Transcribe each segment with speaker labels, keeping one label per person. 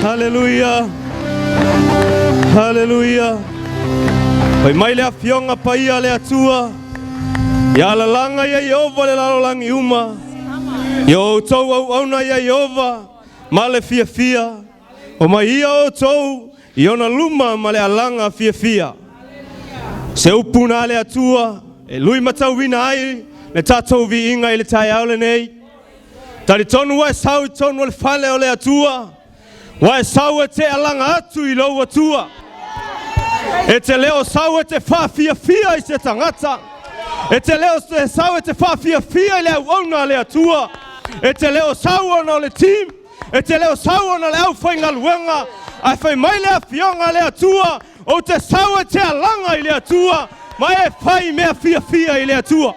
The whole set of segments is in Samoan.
Speaker 1: Haleluia! Haleluia! Fai mai le Afioga Paia a le Atua, Ia alalaga ia Ieova le lalolagi uma, ia outou auauna ia Ieova ma le fiafia, omai ia outou i ona luma ma le alaga fiafia. Se upu na le Atua e lui matauina ai le tatou viiga i le taeao lenei. Talitonu ua e sau i totonu o le fale o le Atua, ua e sau e te alaga atu i lou Atua. E te le o sau e te faafiafia i se tagata. E te le o sau e te faafiafia i le auauna a le Atua. E te le o sau ona o le team. E te le o sau ona o le aufaigaluega. Ae fai mai le Afioga a le Atua, ou te sau e te alaga i le Atua, ma e fai mea fiafia i le Atua.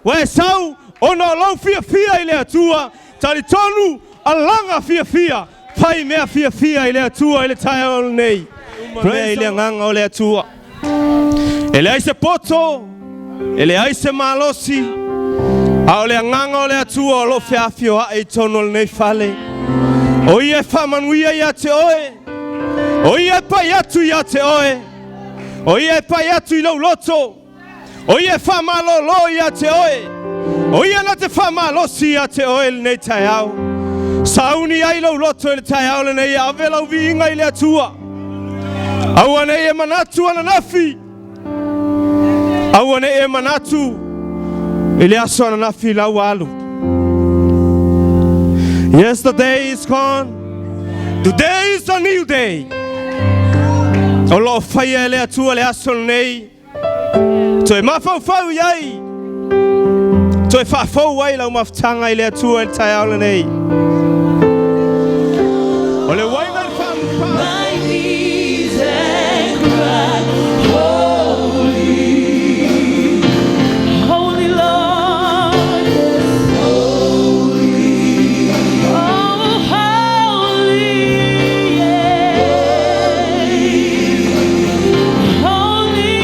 Speaker 1: Ua e sau ona o lou fiafia i le Atua, talitonu, alaga fiafia, fai mea fiafia i le Atua i le taeao lenei. Mea i le agaga o le Atua. E leai se poto, e leai se malosi, a o le agaga o le Atua o lo o feafioai i totonu o lenei fale. O ia e faamanuia ia te oe, o ia e pai atu ia te oe, o ia e pai atu i lou loto, O ia e faamalolo ia te oe, o ia na te faamalosi ia te oe i lenei taeao. Sauni ai lou loto i le taeao lenei e ave lau viiga i le Atua. Aua nei e manatu ananafi, aua nei e manatu i le aso ananafi la ua alu. Yesterday is gone, today is a new day. O lo o faia e le Atua le aso lenei. Toe mafaufau i ai, toe faafou ai lau mafutaga i le Atua i le taeao lenei. O le uaina i le
Speaker 2: My knees and cry, Holy, Holy Lord, holy, oh holy, yeah. Holy,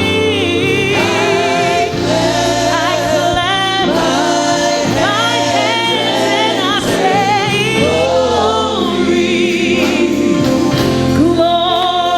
Speaker 2: I clap my hands and I say, Glory, glory.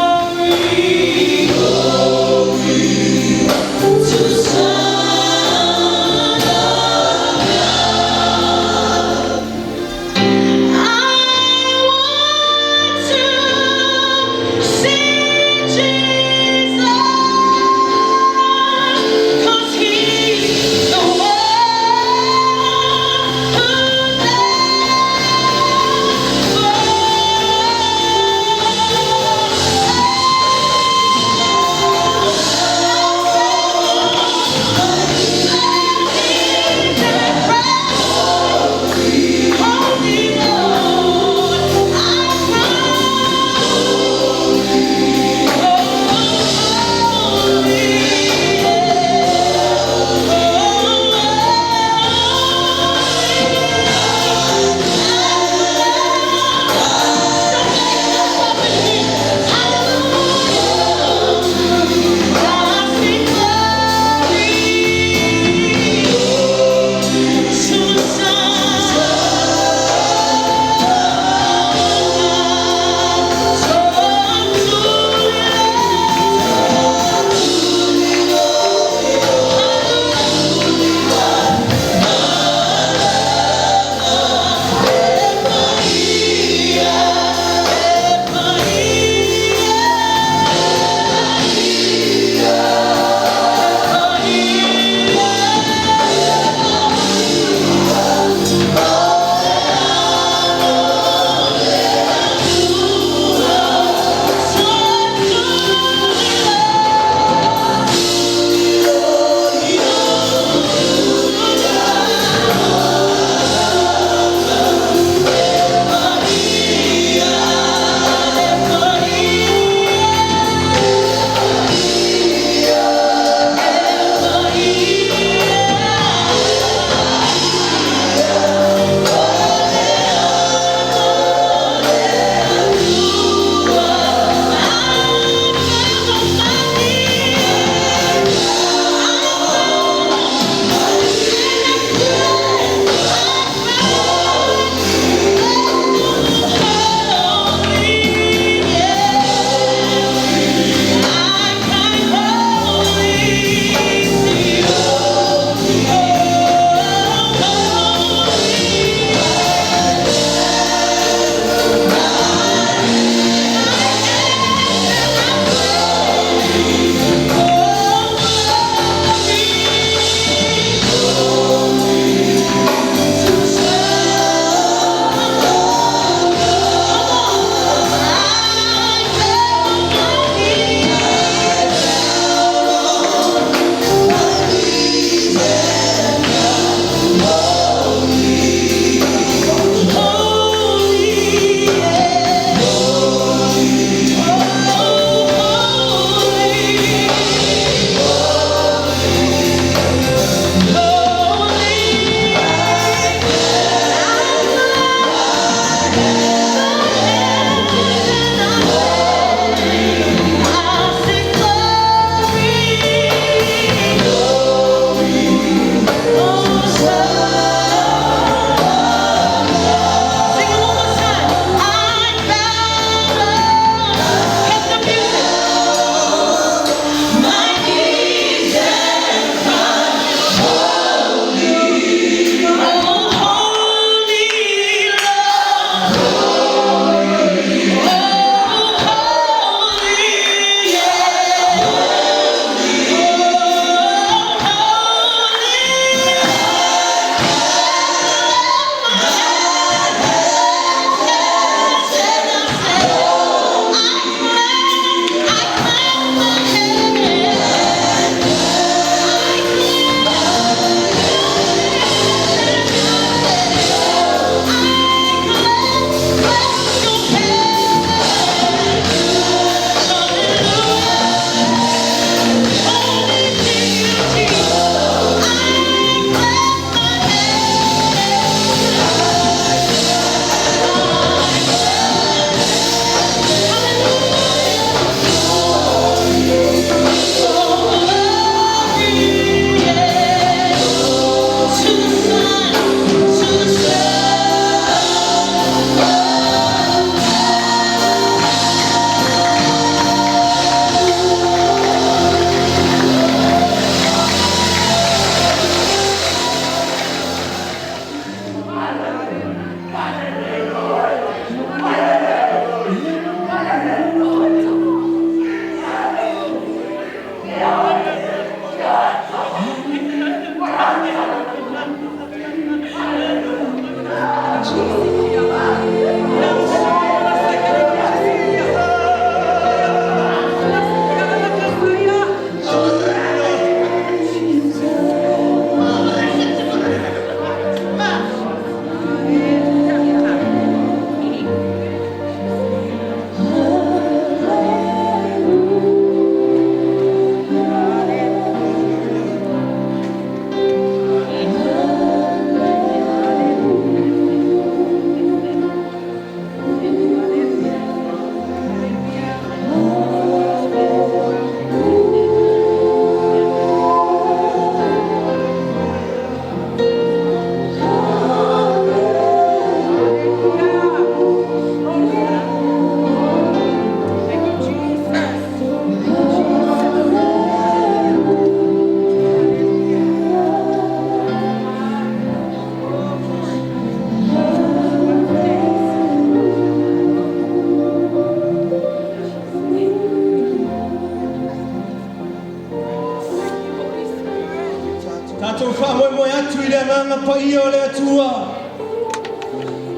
Speaker 1: Agaga Paia o le Atua,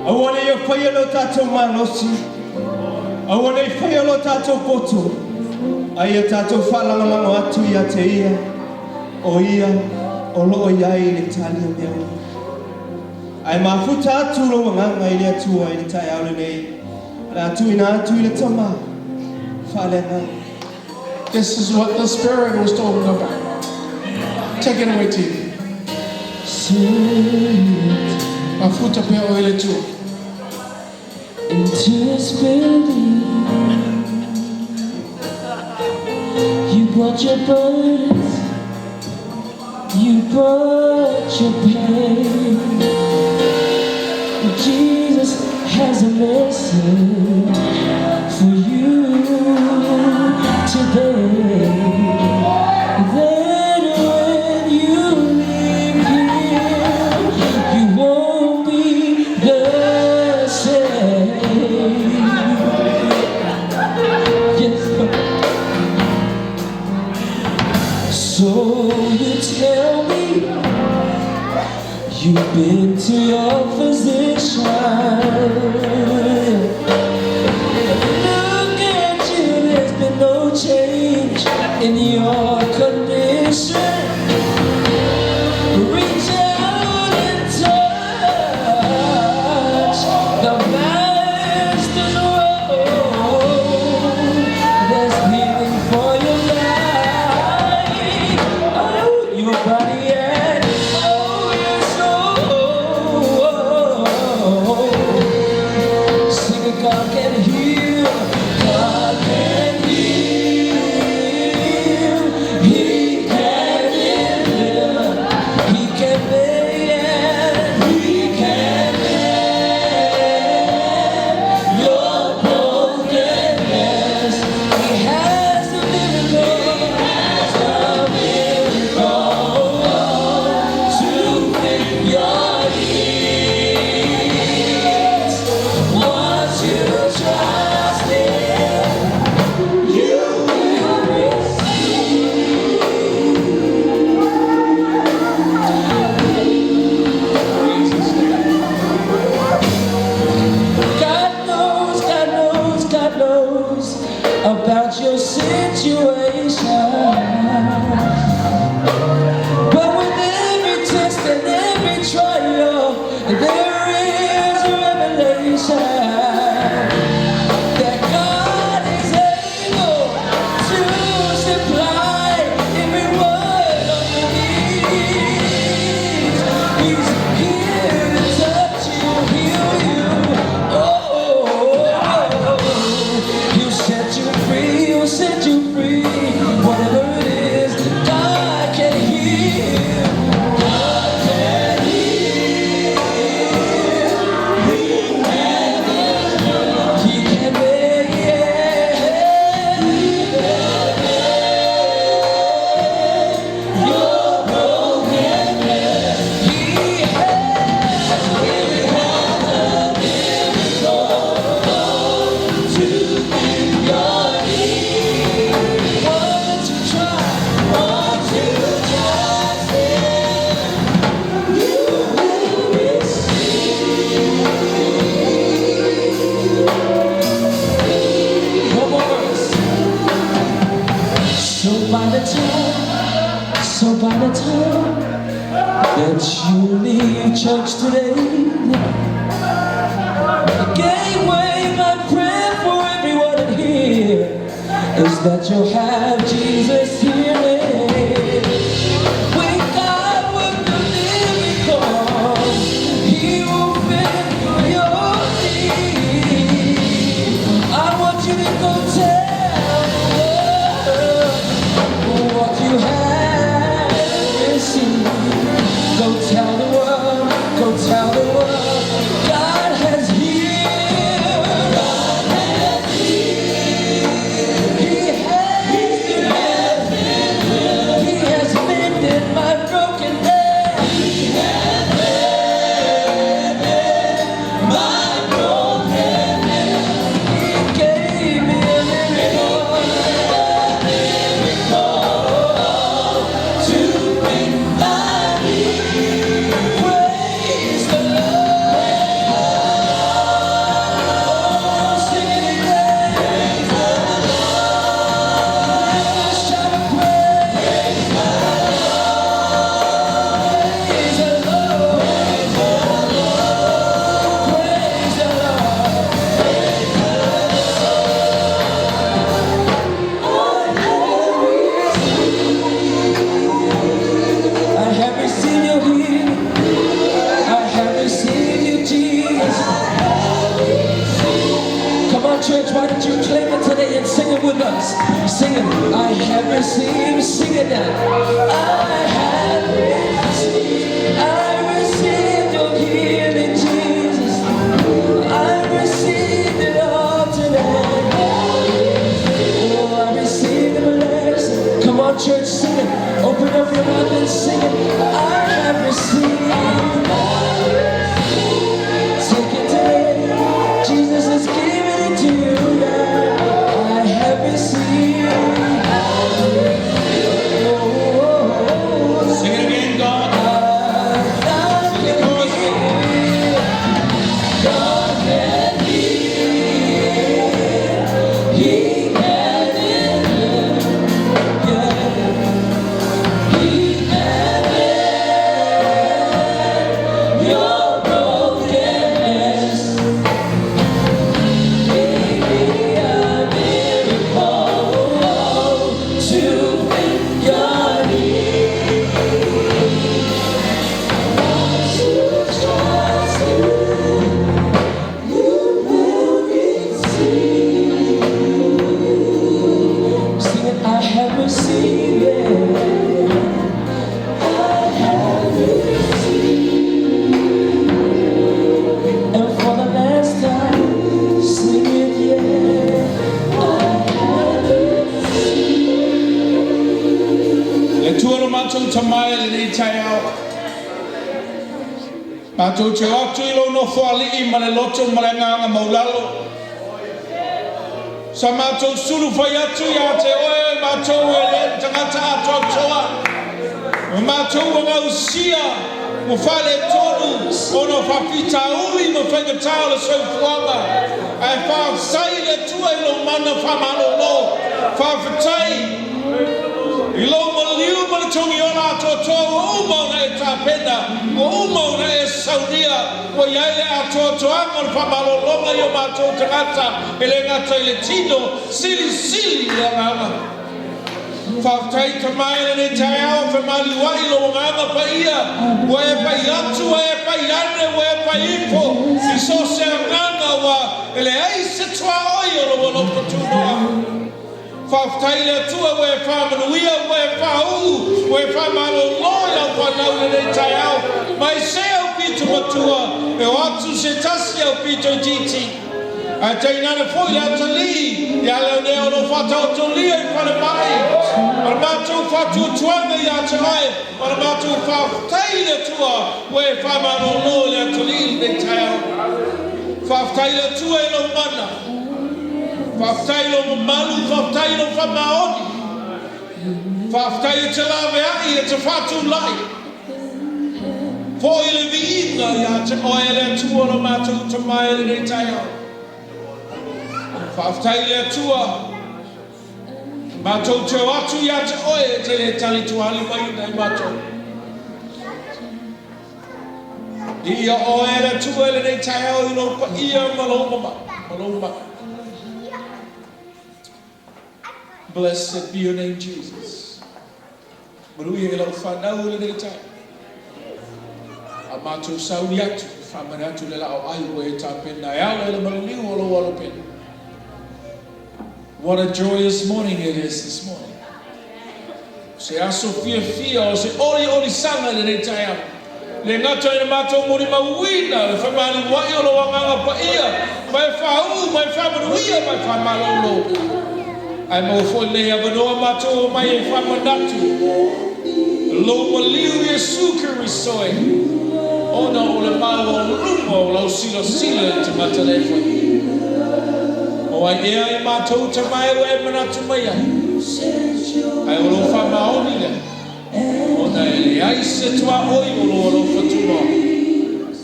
Speaker 1: aua ne i faia lo tatou malosi, aua ne i faia lo tatou poto, a ia tatou faalagolago atu ia te Ia, o Ia o lo o i ai le tali o mea uma. Ae mafuta atu lou agaga i le Atua i le taeao lenei, o le a tuuina atu i le Tama, faaleagaga.
Speaker 3: This is what the Spirit was talking about. Take it away, team. Mafuta pea oe i le Atua.
Speaker 2: Into this building, you brought your burdens, you brought your pain. Jesus has a message for you today. That when you leave here, you won't be the same. Yes. So you tell me you've been to your physician. Look at you, there's been no change in your condition. Reach out and touch the Master's robe. There's healing for your life, oh, your body and oh, your soul. Sing it, God can heal, God can heal, He can deliver, He can make and He can mend your brokenness. He has a miracle, has a miracle to fit your needs. Once you trust Him, you will receive.
Speaker 3: Jesus' name.
Speaker 2: God knows, God knows, God knows about your situation. But with every test and every trial, there is a revelation that God is able to supply every one of your needs. He's here to touch you, heal you. Oh, He'll set you free, He'll set you free. Whatever it is, God can heal. God can heal. He can He can make He can mend your brokenness. He has a miracle to fit your needs. Once you try, once you trust Him, you will receive. One more verse. So by the time that you leave church today, Gateway, my prayer for everyone in here is that you'll have Jesus healing. When God works a miracle, He will fit your need. I want you to go tell the world what you have received. Go tell the world, go tell the world, God has healed. God has healed. He has delivered. Why don't you claim it today and sing it with us? Sing it. I have received. Sing it now. I have received. I received your healing, Jesus. I received it all today. Oh, I received the blessing. Come on, church, sing it. Open up your mouth and sing it. I have received. Take it today. Jesus is giving it to you now. I have received. Oh, oh, oh.
Speaker 3: Sing it again, God.
Speaker 2: God can heal. God can heal. He can deliver. Yeah. He can mend your brokenness. Give me a miracle to fit your need. To trust you, you will receive. Sing it, I have received it. I have received. And for the last time, sing it, yeah. I have received.
Speaker 3: Le Atua lo matou Tama i lenei taeao. Matou te o atu i lou Nofoalii ma le loto ma le agaga maulalo. Sa matou sulu fai atu ia te oe o matou e le tagata atoatoa. O matou ua gausia, ua faaletonu ona o faafitauli ma faigata o le soifuaga. Ae faafetai i le Atua i lou mana faamalolo. Faafetai i lou maliu ma le togiola atoatoa ua uma ona e tapena, ua uma ona e saunia, ua i ai le atoatoaga o le faamalologa i o matou tagata, e le gata i le tino, silisili i le agaga. Faafetai Tama i lenei taeao, femaliuai lou Agaga Paia, ua e pai atu, ua e pai ane, ua e pai ifo i so o se agaga, ua e leai se tuaoi o lou alofa tunoa. Faafetai i le Atua ua e faamanuia, ua e faauu, ua e faamalolo i lau fanau i lenei taeao, mai se aupito matua e o atu se tasi aupito itiiti. Ae tainane foi le atalii ia Leonea o lo o faataotolia i falemai. O le matou faatuatuaga ia te oe, o le matou faafetai i le Atua ua e faamalolo i le atalii i lenei taeao. Faafetai i le Atua i lou mana, faafetai i lou mamalu, faafetai i lou faamaoni, faafetai e te laveai, e te faatulai foi le viiga ia te oe le Atua lo matou Tama i lenei taeao. Faafetai i le Atua, matou te o atu ia te oe e te le talitualimaina i matou. Viia oe le Atua i lenei taeao i lou paia ma lou mamalu. Blessed be your name, Jesus. Manuia i lau fanau i lenei taeao. A matou sauni atu, faamane atu le laau ai ua e tapena e ala i le maliliu o lou alopele. What a joyous morning it is this morning. Se aso fiafia o se oliolisaga i lenei taeao. Le gata i le matou molimauina le femaliuai o lou Agaga Paia, ma e faauu, ma e faamanuia, ma e faamalolo. Ae maua foi lenei avanoa matou omai e faamanatu lou maliu Iesu Keriso e, ona o le maualuga o lau silasila i le tagata lea e fai. O ai ea i matou Tama e ua e manatu mai ai, ae o lou faamaoni lea, ona e leai se tuaoi o lou alofa tunoa.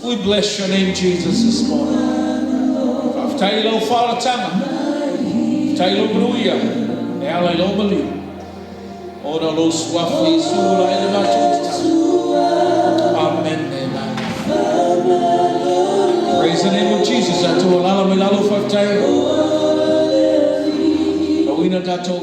Speaker 3: We bless your name, Jesus, this morning. Faafetai i lau faaolataga, faafetai i lou manuia, e ala i lou maliu. Ona o lou suafa Iesu ola ai le matou tatalo. Amen. Amen. Praise the name of Jesus. Tatou alala mai lalo faafetai. Auina tatou.